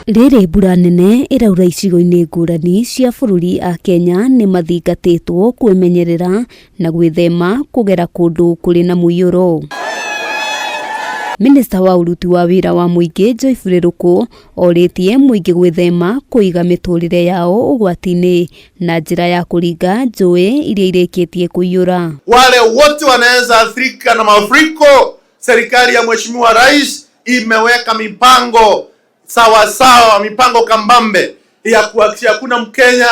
Rĩrĩ mbura nene ĩraura icigo-inĩ ngũrani cia bũrũri, a Kenya nĩ mathingatĩtwo kwĩmenyerera na gwĩthema kũgera kũndũ kũrĩ na mũiyũro. Minista wa ũruti wa wĩra wa mũingĩ Joyce Ruku orĩtie mũingĩ gwĩthema kũiga mĩtũrĩre yao ũgwati-inĩ na njĩra ya kũringa njũĩ iria irĩkĩtie kũiyũra. Wale wote wanaweza athirika na mafuriko, serikali ya Mheshimiwa Rais imeweka mipango sawa sawa, mipango kambambe ya kuhakikisha hakuna Mkenya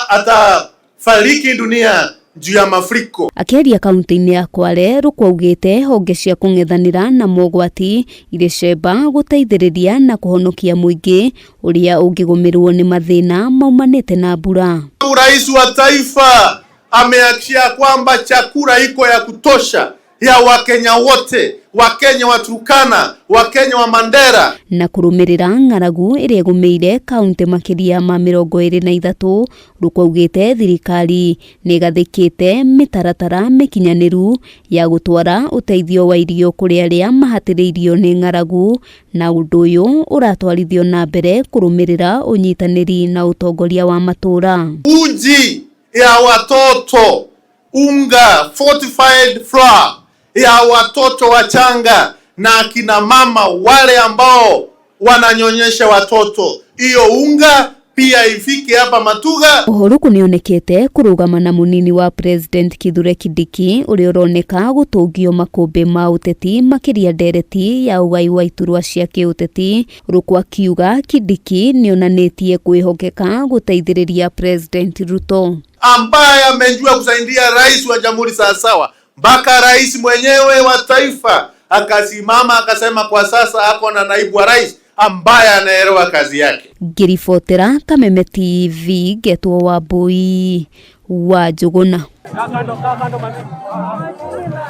atafariki dunia juu ya mafuriko. Akĩaria kaunti-inĩ ya Kwale, Ruku augĩte honge cia kũng'ethanĩra na mogwati irĩ cemba gũteithĩrĩria na kũhonokia mũingĩ ũrĩa ũngĩgũmĩrwo nĩ mathĩna maumanĩte na mbura. Rais wa taifa amehakikisha kwamba chakula iko ya kutosha ya Wakenya wote, Wakenya wa Turkana, Wakenya wa Mandera. Na kũrũmĩrĩra ng'aragu ĩrĩa ĩgũmĩire kaunti makĩria ma 23, Ruku augĩte thirikari nĩ ĩgathĩkĩte mĩtaratara mĩkinyanĩru ya gũtwara ũteithio wa irio kũrĩ arĩa mahatĩrĩirio nĩ ng'aragu, na ũndũ ũyũ ũratwarithio na mbere kũrũmĩrĩra ũnyitanĩri na ũtongoria wa matũũra. Uji ya watoto, unga fortified flour ya watoto wachanga na akina mama wale ambao wananyonyesha watoto, hiyo unga pia ifike hapa Matuga. Oho Ruku nĩonekete kũrũgama na mũnini wa President Kithure Kindiki ũrĩa ũroneka gũtũngio makũmbĩ ma ũteti, makĩria ndereti ya ũgai wa iturwa cia kĩũteti. Ruku akiuga Kindiki nĩonanĩtie kwĩhokeka gũteithĩrĩria President Ruto, ambaye amejua kusaidia rais wa jamhuri sawasawa, mpaka rais mwenyewe wa taifa akasimama akasema kwa sasa ako na naibu wa rais ambaye anaelewa kazi yake. Ngĩribotera Kameme TV, ngetwo Wambui wa Njũgũna.